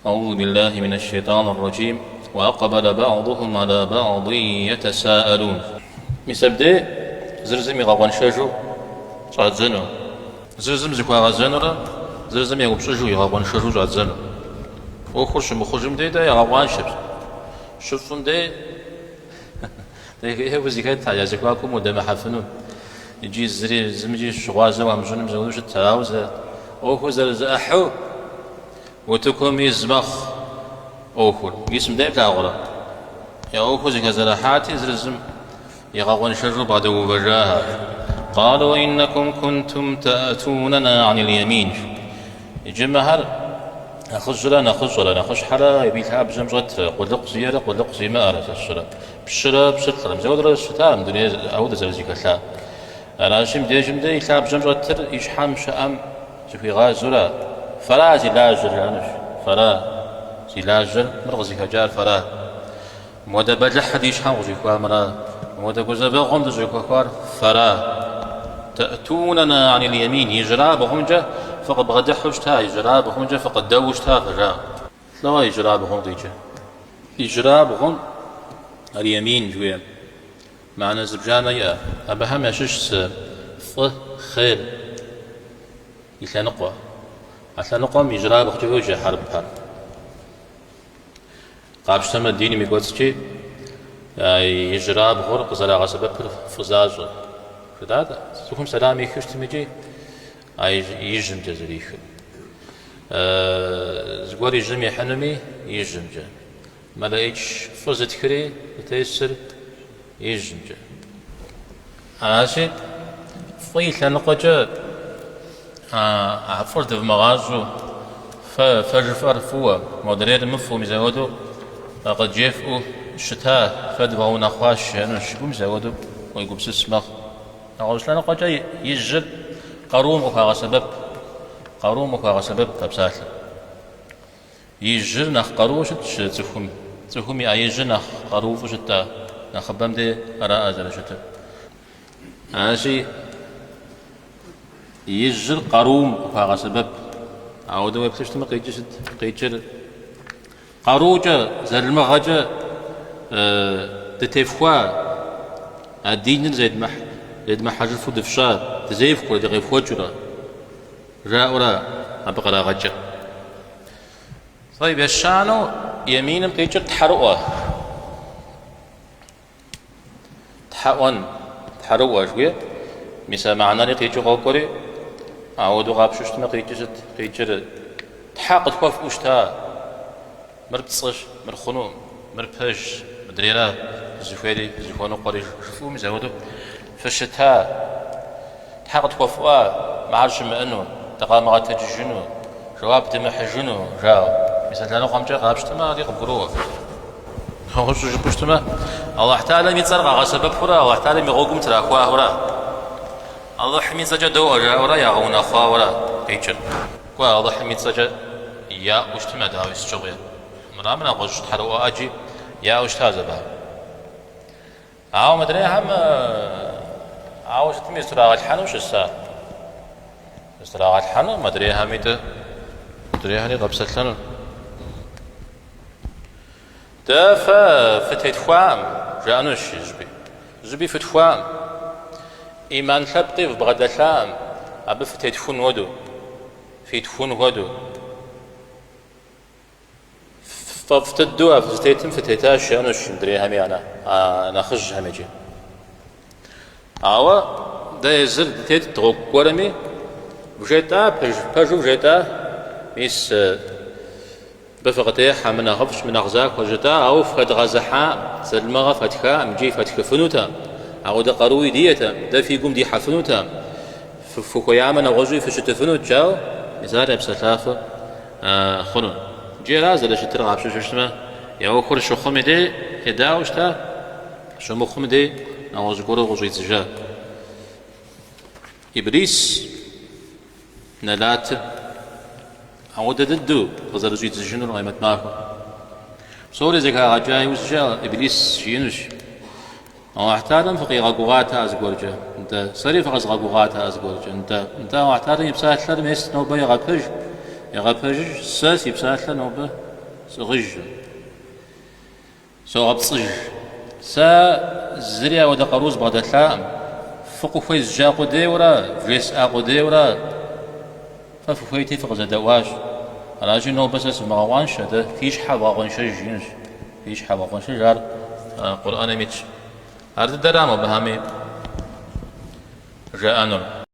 Аӏузу биллахи мин аш-шейтӏан ар-раджим, уа акъбала ба'духум аля ба'дин ятасаӏалун. Мис абдей зыр зым игъэкъуэншэжу щӏадзэну. Зыр зым зыхуагъэзэнурэ зыр зым еупщӏыжу, игъэкъуэншэжу щӏадзэну. ӏуэхур щымыхъужым дей дэ ягъэкъуаншэ. Щыфӏым дей дэ зыхэт я зэхуакум удэмыхьэфыну. Икӏи зыри зымыкӏи щыгъуазэ уамыщӏыным зэуэду щыт. Ауэ зэ ӏуэхур зэрызэӏыхьэу Утыкум из мэхъу ӏуэхур. Мис мыбдеж плъагъурэ? Я ӏуэхур зэхэзэрыхьати, зыр зым игъэкъуэншэжу бгъэдэувэжахэр. Къалу иннакум кунтум таӏтунэна анил ямин. Иджы мыхэр нэхъыжьрэ нэхъыщӏэрэ, нэхъыщхьэрэ абы и лъабжьэм щӏэтрэ, къулыкъу зиӏэрэ къулыкъу зимыӏэрэ, сэ сщӏэрэ, пщырэ пщылӏрэ. Мис ауэдурэ щыта мы дунейр ауэдэ зэрызэхэлъа. Аращи, мыбдежым дэ и лъабжьэм щӏэтыр и щхьэм щыӏэм зыхуигъазэурэ, Фэра зи лажьэр, жаӏэнущ, фэра зи лажьэр, мыр къызыхэкӏар фэра. Мыуэдэ бэлыхьыр ди щхьэм къыщӏихуамрэ, мыуэдэ гузэвэгъуэм дыщӏыхэхуар фэра. Таӏтунэна анил ямин, ижьырабгъумкӏэ фыкъыбгъэдыхьэу щыта, ижьырабгъумкӏэ фыкъыдэуэу щыта фэ, жаӏэ. Лӏо ижьырабгъум къикӏыр? Ижьырабгъум ар ямин жыхуиӏэм. Мыхьэнэ зыбжанэ иӏэ. Абыхэм ящыщ зы фӏы, хъер и лъэныкъуэ. А лъэныкъуэм ижьырабгъукӏэ йоджэ хьэрыпхэр. Къапщтэмэ, диным и кӏуэцӏкӏи ижьырабгъур къызэрагъэсэбэпыр фӏы защӏэ. Жытӏат, цӏыхум сэлам ихыу щытым икӏи а ижьымкӏэ зэрихыр. Зыгуэр ижьым ихьынуми ижьымкӏэ. Мэлэӏич фӏы зытхри зытесыр ижьымкӏэ. Аращи, фӏы и лъэныкъуэкӏэ а фӏыр дывмыгъащӏэу, фэ фэ жыфӏэр фӏыуэ, модрейр мыфӏу, мис ауэдэу къыджефӏэу щыта, фэ дывгъэунэхъуащ жаӏэнущ, жыпӏэу мис ауэдэу уегупсыс мэхъу. Нэгъуэщӏ лъэныкъуэкӏэ ижьыр къарум къыхуагъэсэбэп, къарум къыхуагъэсэбэп а псалъэр. Ижьыр нэхъ къарууэ щытщ цӏыхум. Цӏыхум и ӏэ ижьыр нэхъ къарууфӏу щыт а нэхъыбэм де араӏэ зэрыщытыр. Аращи, ижьыр къарум къыхуагъэсэбэп. Ауэдэу уеплъу щытмэ, къикӏыр сыт? Къикӏыр къарукӏэ, залымыгъэкӏэ дытефхуа, а диныр зедмыхьэжыфу дыфщӏа, дызефхуэрэ, дыкъефхуэкӏыурэ. Жаӏэурэ абы кърагъэкӏыр. Тӏэйб, ещанэу еминым къикӏыр тхьэрыӏуэ. Тхьэ ӏуэн, тхьэрыӏуэ жыхуиӏэр. Мис а мыхьэнэри къикӏыу къокӏуэри, ауэдэу къапщтэу щытмэ къикӏыр сыт? Къикӏыр тхьэ къытхуэфӏу щыта. Мыр пцӏыщ, мыр хъунукъым, мыр пэжщ, мыдрейра фызыхуейри, фызыхуэныкъуэри жыфӏэу мис ауэдэу фыщыта, тхьэ къытхуэфӏуа, мыхьэр щымыӏэну, дыкъамыгъэтэджыжыну, жэуап дымыхьыжыну, жаӏэу. Мис а лъэныкъуэмкӏэ къапщтэмэ, ари къыбгуроӏуэ. Нэгъуэщӏу жыпӏэу щытмэ, Алыхь Тэхьэлам и цӏэр къагъэсэбэпурэ Алыхь Тэхьэлам и гъуэгум трахуахуэрэ, Алыхьым и цӏэкӏэ доӏуэ жаӏэурэ ягъэунэхъуауэра къикӏыр. Кӏуэ, Алыхьым и цӏэкӏэ яӏуэу щытмэ, дауи сыт щыгъуи. Мырамэ нэгъуэщӏ тхьэрыӏуэ ӏэджи яӏэу щытащ абыхэм. Ауэ мыдрейхэм ауэ сытми зытрагъэлъхьэну щыса? Зытрагъэлъхьэну мыдрейхэми дэ, мыдрейхэри къэпсэлъэну. Дэ фэ фытетхуаӏым, жаӏэнущ зыщӏыпӏи. Зыщӏыпӏи фытхуаӏым. Ӏиман лъэпкъи вбгъэдэлъаӏым, абы фытетхун хуэдэу, фитхун хуэдэу. Ффӏэфӏ дыдэу а фызытетым фытетащ, жаӏэнущ мыдрейхэми а нэхъыжьхэм иджы. Ауэ дэ езыр дытетт гъуэгу гуэрми, вжетӏа, пэжу вжетӏа, мис Мыбы фыкъытехьэ, мыр нэхъыфӏщ, мыр нэхъ захуэщ жытӏа, ауэ фхэдгъэзыхьаӏым, залымыгъэ фэтхаӏым, икӏи фэтхыфынутэкъым. Ауэдэ къаруи диӏэтэкъым, дэ фи гум дихьэфынутэкъым. Фыхуеямэ нэгъуэщӏуи фыщытыфынут, жаӏэу, мис ар я псэлъафэ хъуну. Иджы ара зэрыщытыр къапщтэу щытмэ, я ӏуэхур щыхъум и дей едаӏуэу щыта, щымыхъум и дей нэгъуэщӏ гуэру къыщӏидзыжа. Иблис нэлатыр ауэдэ дыдэу къызэрыщӏидзыжынур къемэт махуэм. Псори зэхагъэкӏа иужькӏэ Иблис жиӏэнущ, Алыхь Тэхьэлам фыкъигъэгугъатэӏэ зыгуэркӏэ, нтӏэ, сэри фыкъэзгъэгугъатэӏэ зыгуэркӏэ, нтӏэ, нтӏэ, Алыхь Тэхьэлам и псалъэр мес нобэ егъэпэж, егъэпэжыж, сэ си псалъэр нобэ. Сӏыгъыжкъым. Согъэпцӏыж. Сэ зыри ауэдэ къару збгъэдэлъакъым. Фыкъыхуезджа къудейуэрэ, вжесӏа къудейуэрэ фэ фыхуейти фыкъызэдэӏуащ. Аращи, нобэ сэ сывмыгъэкъуаншэ, атӏэ фи щхьэ вгъэкъуэншэж жиӏэнущ. Фи щхьэ вгъэкъуэншэж, ар Къурӏэным итщ. Ар дыдэра мобыхэми жаӏэнур.